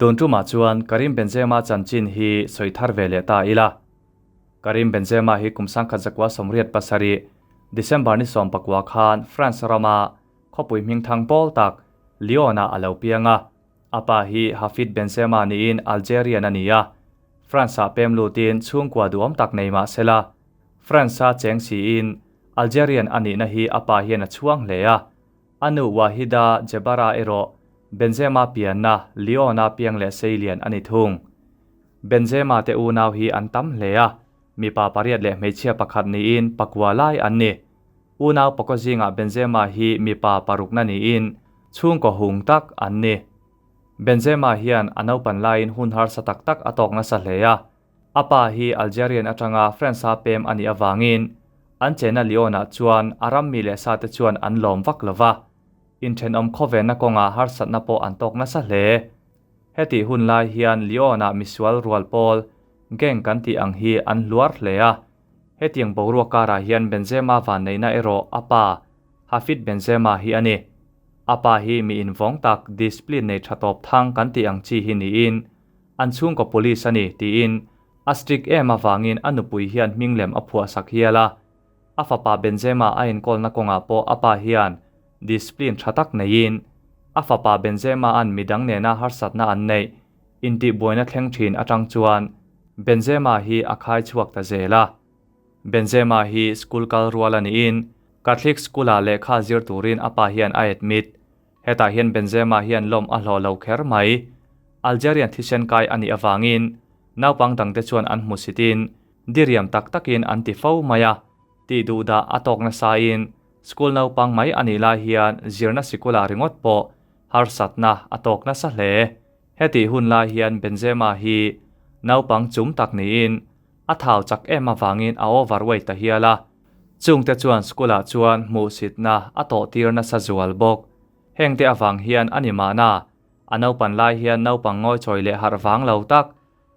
Tun tumah chuan Karim Benzema chanchin hi sawi thar ve leh ta ila. Karim Benzema hi kum 1987 December ni 19 khan France rama khawpui hmingthang pawl tak Lyon-ah a lo piang a. A pa hi Hafid Benzema niin Algerian a ni a. France-ah pem lutin chhungkua duhawm tak nei mah sela, France-a cheng siin Algerian a nihna hi a pa hian a chhuang hle a. A nu Wahida Jebara erawh Benzema pianna Lyon-a piang leh seilian a ni thung. Benzema te unau hi an tam hle a, mipa pariat leh hmeichhia pakhat niin pakua lai an ni. Unau pakaw zingah Benzema hi mipa parukna niin chhungkaw hung tak an ni. Benzema hian a naupan laiin hun harsa tak tak a tawk nasa hle a. A pa hi Algerian atanga France-a pem a nih avangin an chena Lyon-ah chuan a ram mi leh sate chuan an lawm vak lo va, inthenawm khawvenna kawngah harsatna pawh an tawk nasa hle. Hetih hun lai hian Lyon-ah misual rual pawl, gang kan tih ang hi an hluar hle a. Hetiang boruak karah hian Benzema vanneihna erawh a pa, Hafid Benzema hi a ni. A pa hi mi invawng tak, discipline nei tha tawp thang kan tih ang chi hi niin, An chhungkaw police a ni, tiin a strict em avangin a nupui hian hming lem a phuah sak hial a. A fapa Benzema a enkawlna kawngah pawh a pa hian discipline tha tak neiin a fapa Benzema-a'n midang nena harsatna an neih intihbuaina thleng thin atang chuan Benzema hi a khai chhuak ta zel a. Benzema hi school kal rual a niin Catholic school-ah lehkha zir turin a pa hian a admit. Hetah hian Benzema hian lawm a hlawh lo kher mai. Algerian thisen kai a nih avangin naupang dangte chuan an hmusitin diriam tak takin an ti fo mai a, tih duhdah a tawk nasain school naupang mai a nih lai hian zirna sikulah ringawt pawh harsatna a tawk nasa hle. Hetih hun lai hian Benzema hi naupang chum tak niin a thau chak em avangin a overweight ta hial a. Chungte chuan school-ah chuan hmuhsitna a tawhtir nasa zual bawk. Hengte avang hian a ni mahna, a naupan lai hian naupang ngawichawi leh harh vang lo tak,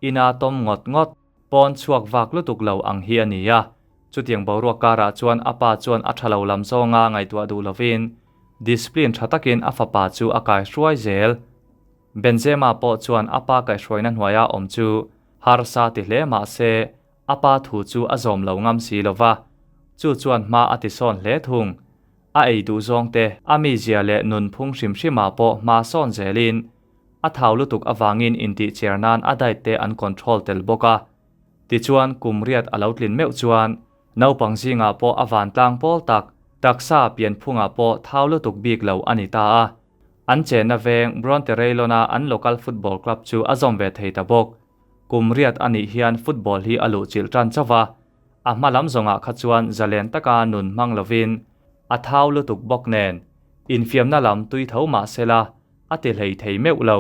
ina tawm ngawt ngawt, pawn chhuak vak lutuk lo ang hi a ni a. Chutiang boruak karah chuan a pa chuan a tha lo lam zawnga ngaihtuah duh lovin discipline tha takin a fapa chu a kaihruai zel. Benzema pawh chuan a pa kaihhruaina hnuaia awm chu harsa ti hle mah se, A pa thu chu a zawm lo ngam si lo va, chu chuan hma a tisawn hle thung. A ei duh zawng te, a mizia leh nunphung hrim hrimah pawh hma sawn zelin, a thau lutuk avangin intihcher nan a diet te an control tel bawk a. Tichuan, kum riat a lo tlin meuh chuan, naupang zingah pawh a vantlang pawl tak, taksa pianphungah pawh thau lutuk bik lo a ni ta a. An chenna veng Bronterrailon-a an local football club chu a zawm ve thei ta bawk. Kum riat a nih hian football hi a luhchilh tan chauh a, a hma lam zawngah kha chuan zalen taka nun hmang lovin a thau lutuk bawk nen infiamna lam tui tho mah sela a ti hlei thei meuh lo.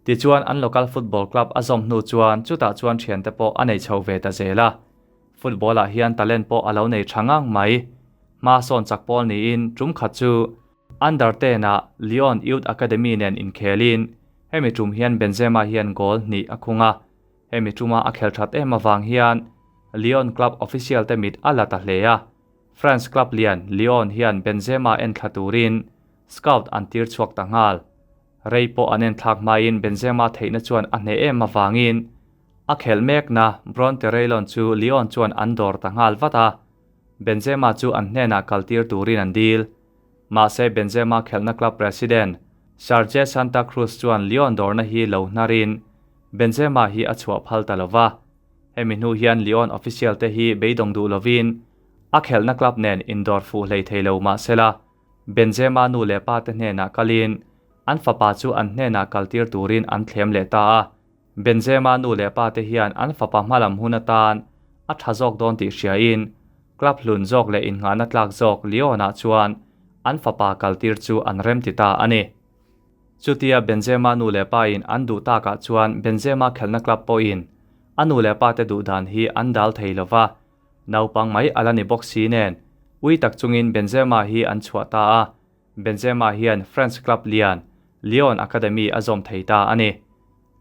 Tichuan an local football club a zawm hnu chuan chutah chuan thiante pawh a nei chho ve ta zel a, football ah hian talent pawh a lo nei tha ngang mai. Hma sawn chak pawl niin tum khat chu Under ten ah Lyon Youth Academy nen inkhelin Hemi tum hian Benzema hian goal hnih a khung a, hemi tuma a khel that em avang hian Lyon club official te mit a la ta hle a. France club lian Lyon hian Benzema en thla turin scout an tir chhuak ta nghal. Rei pawh an en thlak hmain Benzema theihna chuan a hneh em avangin a khelh mekna Bronterrailon chu Lyon chuan an dawr ta nghal vat a, Benzema chu an hnenah kaltir turin an dil. Mahse Benzema khelhna club president Serge Santa Cruz chuan Lyon dawrna hi lo hnarin Benzema hi a chhuah phal ta lova. Hemi hnu hian Lyon official te hi beidawng duh lovin a khelhna club nen indawr fuh hlei thei lo mahsela Benzema nu leh pa te hnenah kalin an fapa chu an hnenah kaltir turin an thlem leh ta a. Benzema nu leh pa te hian an fapa hmalam hun atan a tha zawk dawn tih hriain club hlun zawk leh innghahna tlak zawk Lyon-ah chuan an fapa kaltir chu an remti ta a ni. Chutia Benzema nu leh pa in an duh takah chuan Benzema khelhna club pawhin a nu leh pa te duh dan hi an dal thei lova, naupang mai a la ni bawk si nen ui tak chungin Benzema hi an chhuah ta a. Benzema hian French club lian Lyon Academy a zawm thei ta a ni.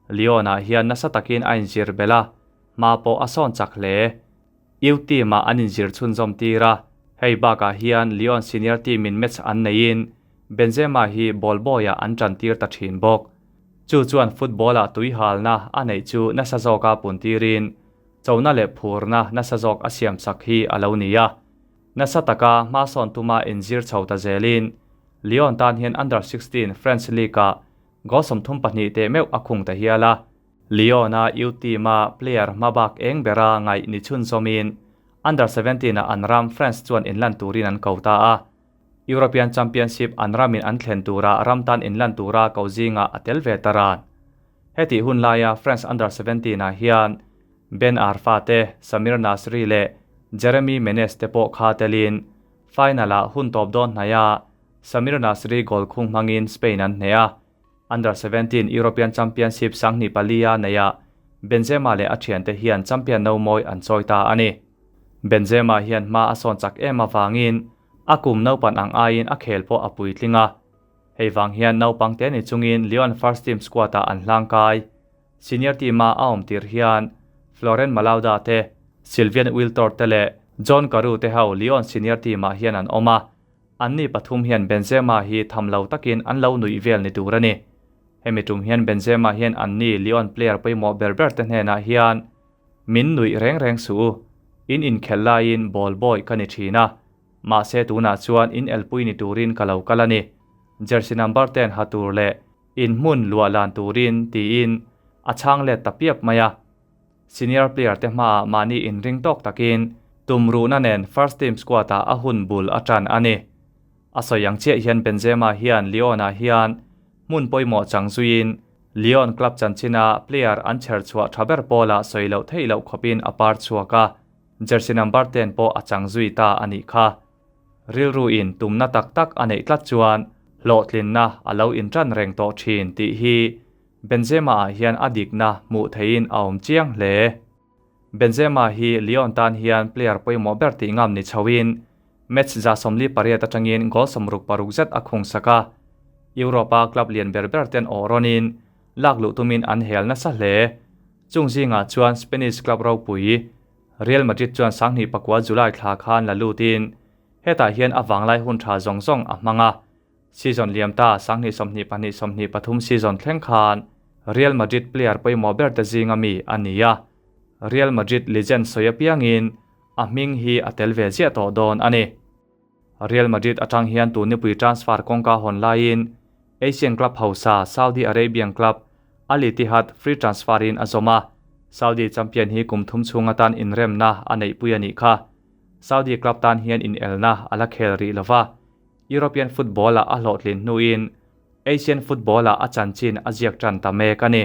Lyon-ah hian nasa takin a inzir belh a, hma pawh a sawn chak hle. U team-ah an inzir chhunzawm tir a, hei bakah hian Lyon senior team-in match an neihin Benzema hi ball boy-ah an tan tir ta thin bawk. Chu chuan football-ah tuihalna a neih chu nasa zawka puntirin chona leh phurna nasa zawk a siamsak hi a lo ni a. Nasa taka hmasawn tuma inzir chho ta zelin Lyon tan hian Under 16 French League-ah goal 32 teh meuh a khung ta hial a. Lyon-a youth team-a player hmabak eng bera ngaih ni chhunzawmin Under 17-ah an ram France chuan inlan turin an ko ta a. European Championship an ramin an thlen tura ram tan inlan tura ko zingah a tel ve ta ran. Hetih hun laia France Under 17 ah hian Ben Arfa te, Samir Nasri leh Jeremy Menez te pawh kha telin final ah hun tawp dawn hnaia Samir Nasri goal khung hmangin Spain an hneh a. Under 17 European Championship 2004 a neiah Benzema leh a thiante hian champion no mawi an chawi ta a ni. Benzema hian hma a sawn chak em avangin a kum naupan ang aiin a khel pawh a puitling a. Hei vang hian naupang te ni chungin Lyon first team squad ah an hlang kai. Senior team a a awm tir hian Florent Malouda te, Sylvain Wiltord te leh John Carew te ho Lyon senior team ah hian an awm a. Anni pathum hian Benzema hi tham lo takin an lo nuih vel ni tur a ni. Hemi tum hian Benzema hian anni Lyon player pawimawh ber ber te hnenah hian Min nuih reng reng suh u. In inkhelh laiin ball boy ka ni thin a. Mahse tunah chuan in elpui ni turin ka lo kal a ni. Jersey number ten ha tur leh in hmun luah lan turin tiin a chhang let ta piap mai a. Senior player te hmaah mahni inring tawk takin tumruhna nen first team squad ah a hun bul a tan a ni. A sawi ang chiah hian Benzema hian Lyon-ah hian hmun pawimawh chang zuiin Lyon club chanchina player an chher chhuah tha ber pawlah sawi loh theih loh khawpin a par chhuak a, jersey number ten pawh a chang zui ta a nih kha. Rilruin tumna tak tak a neih tlat chuan hlawhtlinna a lo intan reng tawh thin tih hi Benzema-ah hian a dikna hmuh theihin a awm chiang hle. Benzema hi Lyon tan hian player pawimawh ber tih ngam ni chhoin match 48 atangin goal 66 zet a khung sak a. Europe-a club lian ber ber ten awh rawnin lak luh tumin an hel nasa hle. Chung zingah chuan Spanish club ropui Real Madrid chuan 2009 July thla khan la lutin hetah hian a vanglai hun tha zawng zawng a hmang a. Season liam ta 2022 23 season thleng khan Real Madrid player pawimawh ber te zinga mi a ni a. Real Madrid legend sawi apiangin a hming hi a tel ve ziah tawh dawn a ni. Real Madrid atang hian tun nipui transfer kawngka hawn laiin Asian club hausa Saudi Arabian club Al Ittihad free transfer in a zawm a. Saudi champion hi kum thum chhung atan inremna a neihpui a nih kha. Saudi club tan hian inelna a la khel rih lova. European football-ah a hlawhtlin hnuin Asian football-ah a chanchin a ziak tan ta mek a ni.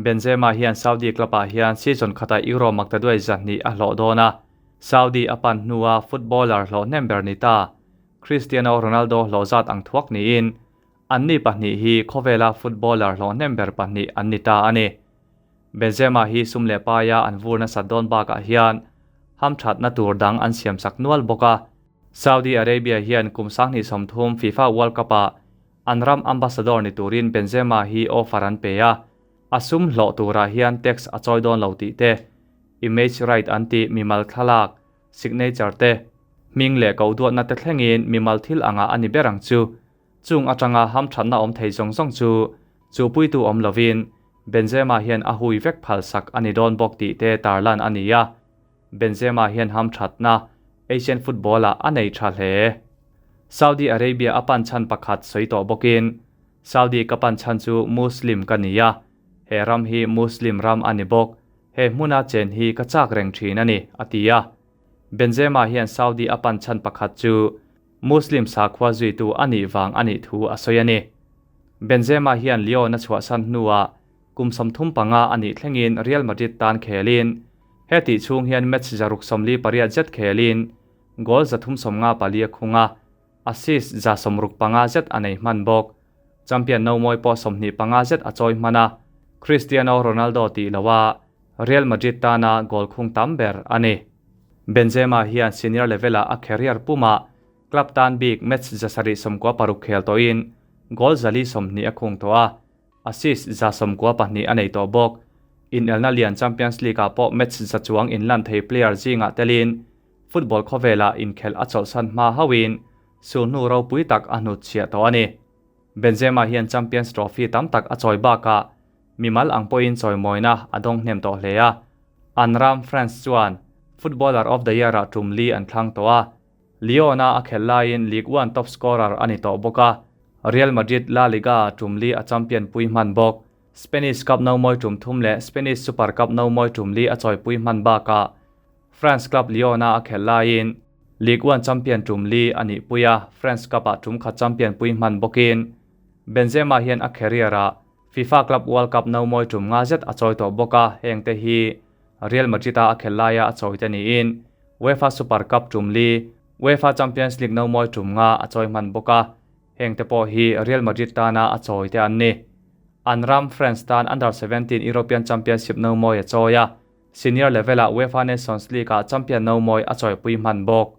Benzema hian Saudi club-ah hian season khatah Euro maktaduai 200 a hlawh dawn a, Saudi a pan hnua footballer hlawh hnem ber ni ta Cristiano Ronaldo hlawh zat ang thuak niin anni pahnih hi khawvela footballer hlawh hnem ber pahnih an ni ta a ni. Benzema hi sum leh paia an vur nasat dawn bakah hian hamthatna tur dang an siamsak nual bawk a. Saudi Arabia hian kum 2030 FIFA World Cup-ah an ram ambassador ni turin Benzema hi offer an pe a. A sum hlawh turah hian tax a chawi dawn lo tih te, image right an tih mimal thlalak, signature te, hming leh ko duatna te thlengin mimal thil angah a ni ber ang chu. Chung atanga hamthatna awm thei zawng zawng chu chuhpuitu awm lovin Benzema hian a hui vek phalsak a ni dawn bawk tih te tarlan a ni a. Benzema hian hamthatna Asian football-ah a nei tha hle. Saudi Arabia a pan chhan pakhat sawi tawh bawkin, Saudi ka pan chhan chu Muslim ka ni a, he ram hi Muslim ram a ni bawk, he hmuna chen hi ka chak reng thin a ni, a ti a. Benzema hian Saudi a pan chhan pakhat chu Muslim sakhua zuitu a nih vang a nih thu a sawi a ni. Benzema hian Lyon a chhuahsan hnuah kum 35 a nih thlengin Real Madrid tan khelin hetih chhung hian match 648 zet khelin goal 354 a khung a, assist 165 zet a nei hman bawk. Champion no mawi pawh 25 zet a chawi hman a, Cristiano Ronaldo tih loa Real Madrid tana goal khung tam ber a ni. Benzema hian senior level-ah a career pumah club tan bik match 796 khel tawhin goal 420 a khung tawh a, assist 92 a nei tawh bawk. Inelna lian Champions League-ah pawh match za chuang inlan thei player zingah telin football khawvelah inkhelh a chawlhsan hma hauhin sulhnu ropui tak a hnutchhiah tawh a ni. Benzema hian Champions Trophy tam tak a chawi bakah mimal ang pawhin chawimawina a dawng hnem tawh hle a. An ram France chuan Footballer of the Year-ah tum li an thlang tawh a. Lyon-a a khelh laiin Ligue 1 top scorer a ni tawh bawk a, Real Madrid La Liga-ah tum li a champion pui hman bawk. Spanish Cup nomawi tum thum leh Spanish Super Cup nomawi tum li a chawipui hman bakah France club Lyon-a a khelh laiin Ligue 1 champion tum li a nihpui a, France Cup-ah tum khat champion pui hman bawkin Benzema hian a career-ah FIFA Club World Cup nomawi tum nga zet a chawi tawh bawk a, hengte hi Real Madrid-a a khelh laia a chawi te niin UEFA Super Cup tum li, UEFA Champions League nomawi tum nga a chawi hman bawk a, hengte pawh hi Real Madrid tana a chawi te an ni. An ram France tan Under 17 European Championship nomawi a chawi a, Senior level-ah UEFA Nations League-ah champion nomawi a chawipui hman bawk.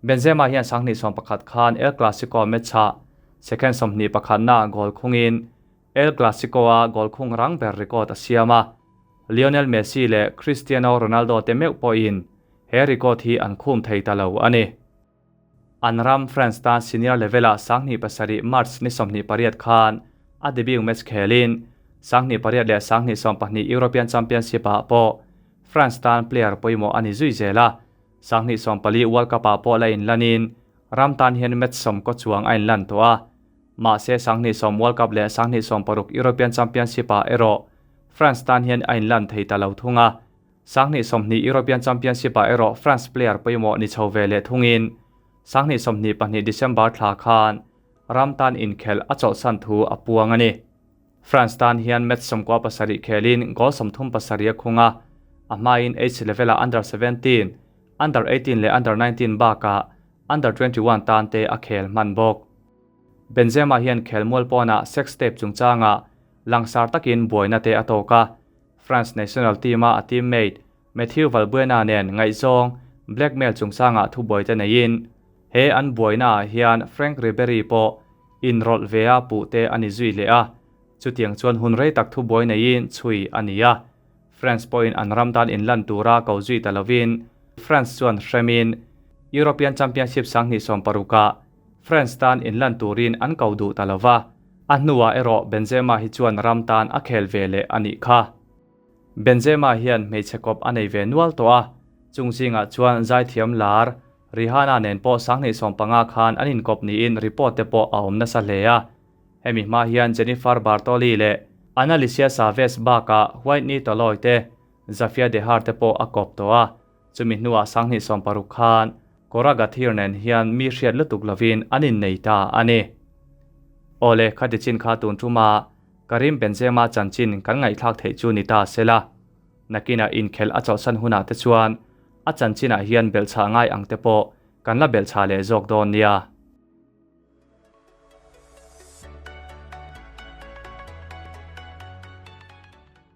Benzema hian 2011 khan El Clasico match-ah second 21na goal khungin El Clasico-a goal khung rang ber record a siam a. Lionel Messi leh Cristiano Ronaldo te meuh pawhin he record hi an khum thei ta lo a ni. An ram France tan senior level-ah 2007 March ni 28 khan a debut match khelin 2008 leh 2020 European Championship-ah pawh France tan player pawimawh a ni zui zel a. 2014 World Cup-ah pawh la inlanin ram tan hian match sawm kaw chuang a inlan tawh a. Mahse 2010 World Cup leh 2016 European Championship-ah erawh France tan hian a inlan thei ta lo thung a. 2020 European Championship-ah erawh France player pawimawh ni chho ve leh thungin 2022 December thla khan ram tan inkhelh a chawlhsan thu a puang a ni. France tan hian match 17 khelin goal 37 a khung a, a hmain age level-ah under 17, under 18 leh under 19 bakah under 21 tan te a khel hman bawk. Benzema hian khelmual pawnah sex tape chungchangah langsar takin buaina te a tawk a, France national team-a a teammate Mathieu Valbuena nen ngaihzawng blackmail chungchangah thubuai te neiin he an buainaah hian Franck Ribery pawh inrawlh ve a puh te a ni zui leh a, chutiang chuan hun rei tak thubuai neiin chhui a ni a. France pawhin an ram tan inlan tura ko zui ta lovin France chuan hremin European Championship 2016-ah France tan inlan turin an ko duh ta lova, a hnuah erawh Benzema hi chuan ram tan a khel ve leh a nih kha. Benzema hian hmeichhe kawp a nei ve nual tawh a, chung zingah chuan zaithiam lar Rihanna nen pawh 2015 khan an inkawp niin report te pawh a awm nasa hle a. Hemi hma hian Jennifer Bartoli leh Analisia Chavez bakah Whitney Toloi te, Zafia Dehar te pawh a kawp tawh a, chumi hnuah 2016 khan Cora Gathir nen hian mi hriat lutuk lovin an innei ta a ni. Awle, khati chin kha tun tuma Karim Benzema chanchin kan ngaihthlak theih chu ni ta sela. Nakinah inkhelh a chawlhsan hunah te chuan a chanchinah hian belhchhah ngai ang te pawh kan la belhchhah leh zawk dawn nia.